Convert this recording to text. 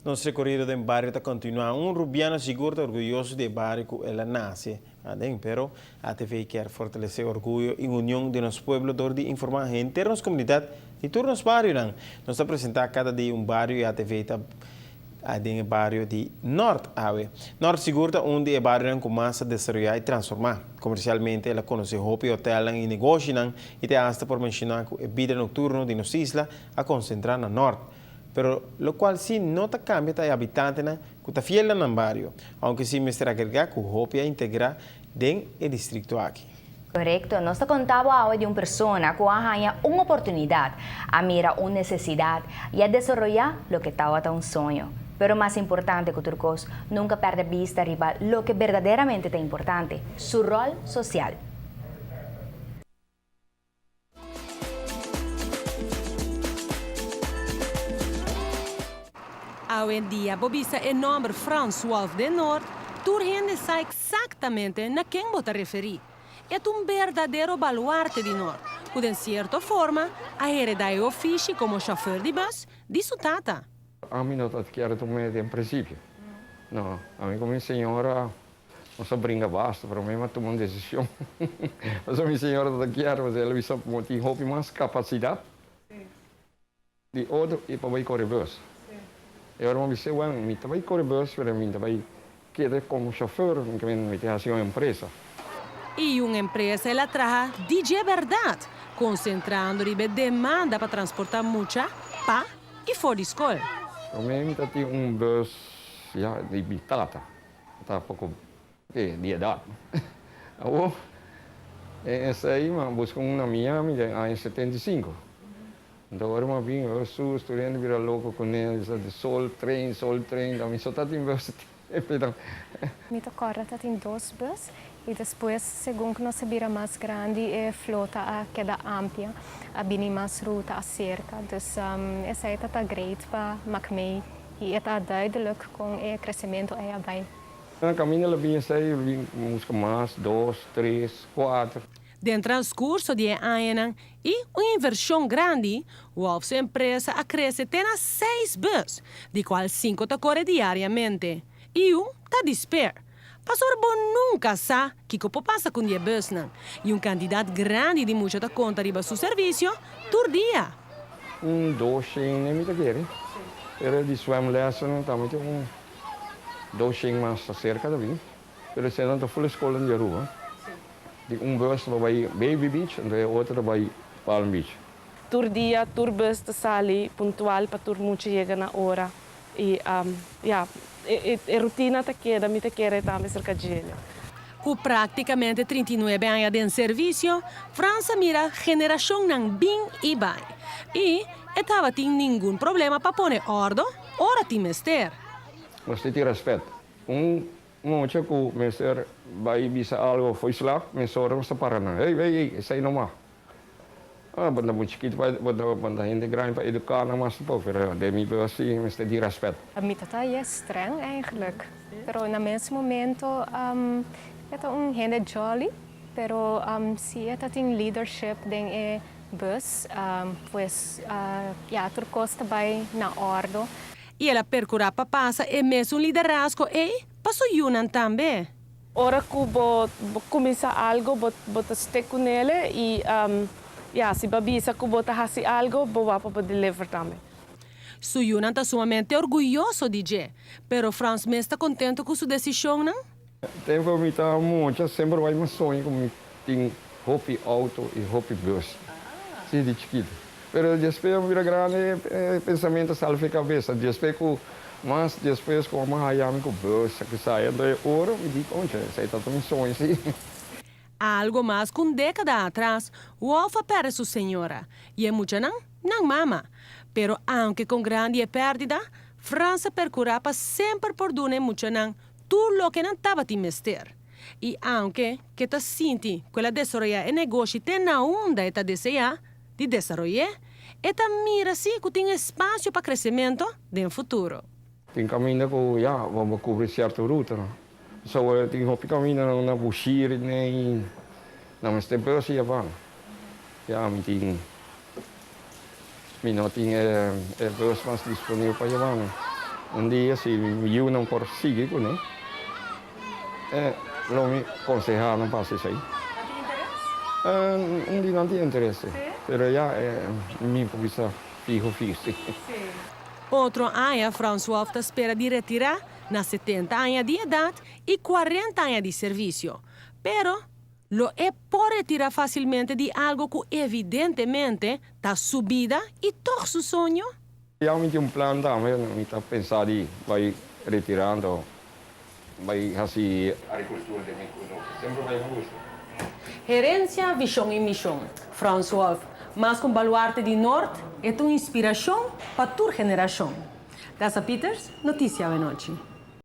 Nos rekorido den bario ta kontinuá. Un rubiano sigur ta orguyoso di e bario ku el a nase aden, pero ATV kier fortalesé orguyo i union di nos pueblo dor di informá henter nos komunidat di tur nos barionan. Nos ta presentá kada dia un bario i ATV ta den e bario di Nort awe. Nort sigur ta un di e barionan ku mas a desaroyá i transformá. Komersialmente el a konosé hopi hotelnan i negoshinan i te asta por menshoná ku e bida nokturno di nos isla a konsentrá na Nort. Pero lokual sí no ta kambia ta e habitantenan ku ta fiel na nan bario, ounke sí mester agregá ku hopi a integrá den e distrikto aki. Korekto, nos ta konta bo awe di un persona ku a haña un oportunidat, a mira un nesesidat i a desaroyá loke tabata un soño. Pero mas importante ku tur kos, nunka pèrdè bista riba loke berdaderamente ta importante, su ròl sosial. Awendia bo bisa e nòmber Frans Wolf den Noord, tur hende sa eksaktamente na ken bo ta referí. E ta un berdadero baluarte di Noord, ku den sierto forma a heredá e ofishi komo shòfer di bùs di su tata. Ami no ta kier tum'é den prinsipio. No, ami ku mi señora Nos a bringa basta, pero mi a tuma un decision. Pasobra mi señora ta kier, pasobra el a bisa bo tin hopi mas capacidad di otro y pa bay core bus. Y ora mi a bisa, bueno, mi ta bay core bus, pero mi ta bay keda como chofer, mi ta haci un empresa. Y un empresa el a traha di dje berdad, concentrando riba e demanda pa transporta mucha pa y for di scol. Prome mi ta tin un bus ya di mi tata. Ta poko di edat. Awor, e esei mi a buska un na Miami den aña 75. Anto ora mi a bin, Hesus, tur hende bira loko kuné, bisa di Soul Train, Soul Train, ta mi so ta tin bus e. Mi ta kòrda ta tin dos bus i despues segun ku nos a bira mas grandi e flota a keda amplia, a bini mas ruta aserka. Dus esei ta ta great pa mak mee. I e ta duidelijk kon e kresementu ei a bai. Na kaminda lo bin esei, lo bin buska mas, dos, tres, kuater. Den transkurso di e añanan i un invershon grandi, Wolf su empresa a krese te na seis bus, di kual sinku ta kore diariamente i un ta di spare. Pasobra bo nunka sa kiko por pasa ku un di e busnan i un kantidat grandi di mucha ta konta riba su servisio tur dia. Un doshen ne mi ta kere, pero di swem lesson tambe tin un doshen mas ta serka ta bin, pero eseinan ta full e skolnan di Aruba. Di un bus ta bai Baby Beach anto e otro ta bai Palm Beach. Tur dia tur bus ta sali puntual pa tur mucha yega na ora. I ya, e rutina ta keda, mi ta kere tambe serka djele. Ku práktikamente 39 aña den servisio, Frans a mira generashonnan bin i bai. I e tabatin ningun problema pa pone òrdo ora tin mester. Nos tin tin rèspèt. Un mucha ku mester bai bisa algu fo'i slag, mesora nos ta para nan, Hey, hey, hey, esei no mag. Ah, bo ta muchu chikitu pa, bo ta, bo ta hende grandi pa eduká nan mas tampoco, pero den mi bus si mester di rèspèt. Mi tata e streng eigenlijk, pero na mes momento e ta un hende jolly, pero si e ta tin leadership den e bus, pues ya tur kos ta bai na òrdo. I el a perkurá pa pasa e mesun liderazgo ei pa su yunan tambe. Ora ku bo kuminsá algu bo bo ta stick ku nele i ya si bo a bisa ku bo ta hasi algu bo wak pa bo deliver tambe. Su yunan ta sumamente orguyoso di dje, pero Frans mes ta kontento ku su desishonnan. Tempu mi ta mucha semper bai mi soña ku mi tin hopi auto i hopi bus si di chikitu. Pero despues mi bira grandi e pensamentu a sali for e kabesa. Despues ku mas despues ku mi a haya mi ku bus a kisai anto e ora mi di concha esei ta mi soño si. Algo mas ku un dékada atras, Wolf a pèrdè su señora i e muchanan nan mama. Pero aunke kon grandi e pèrdida, Frans a perkurá pa semper por duna e muchanan tur loke nan tabatin mester. I aunke ku e ta sinti ku el a desaroyá e negoshi te na unda e ta deseá di desaroy'é, e ta mira si ku tin espasio pa kresementu den futuro. Tin kaminda ku ya bo bo kubri sierto rutanan. So tin hopi kamindanan na Bushiri nei na mester bus ya ban. Ya mi tin mi no tin e bus mas disponibel pa yaba nan. Un dia si mi yiunan por sigui kuné, lo mi konsehá nan pa hasi esei. Nan tin interes? Un di nan tin interes, si. Pero ya mi por bisa fiho fiho, si. Otro aña Frans Wolf ta spera di retirá na 70 aña di edat i 40 aña di servisio. Pero lo e por retirá fásilmente di algu ku evidentemente ta su bida i tòg su soño? Ya mi tin un plan tambe, mi ta pensa di bai retirando, bai hasi agricultura den mi kunuku, semper bai gusta. Herensia, vishon i mishon. Frans Wolf, mas ku un baluarte di Nort, e ta un inspirashon pa tur generashon. Tessa Peters, Notisia Awenochi.